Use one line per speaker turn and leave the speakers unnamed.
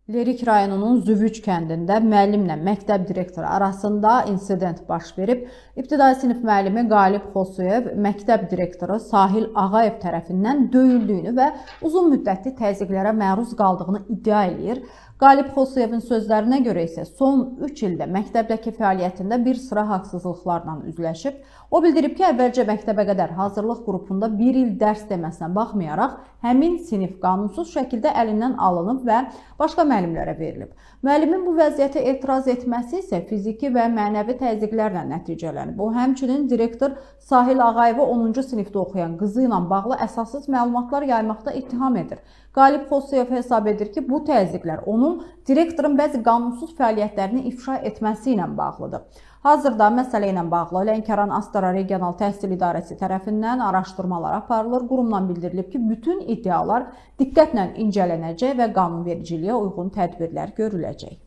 Lerik rayonunun Züvüc kəndində müəllimlə məktəb direktoru arasında insident baş verib. İbtidai sinif müəllimi Qalib Xosuyev məktəb direktoru Sahil Ağayev tərəfindən döyüldüyünü və uzun müddətli təzyiqlərə məruz qaldığını iddia eləyir. Qalib Xosuyevin sözlərinə görə isə son 3 ildə məktəbdəki fəaliyyətində bir sıra haqsızlıqlarla üzləşib. O bildirib ki, əvvəlcə məktəbə qədər hazırlıq qrupunda bir il dərs deməsinə baxmayaraq, həmin sinif qanunsuz şəkildə əlindən alınıb və başqa müəllimlərə verilib. Müəllimin bu vəziyyətə etiraz etməsi isə fiziki və mənəvi təzyiqlərlə nəticələnib. O, həmçinin direktor Sahil Ağayevi 10-cu sinifdə oxuyan qızı ilə bağlı əsassız məlumatlar yaymaqda ittiham edir. Qalib Xosuyev hesab edir ki, bu təzyiqlər onun direktorun bəzi qanunsuz fəaliyyətlərini ifşa etməsi ilə bağlıdır. Hazırda məsələ ilə bağlı Lənkəran Astara Regional Təhsil İdarəsi tərəfindən araşdırmalar aparılır. Qurumdan bildirilib ki, bütün iddialar diqqətlə incələnəcək və qanunvericiliyə uyğun tədbirlər görüləcək.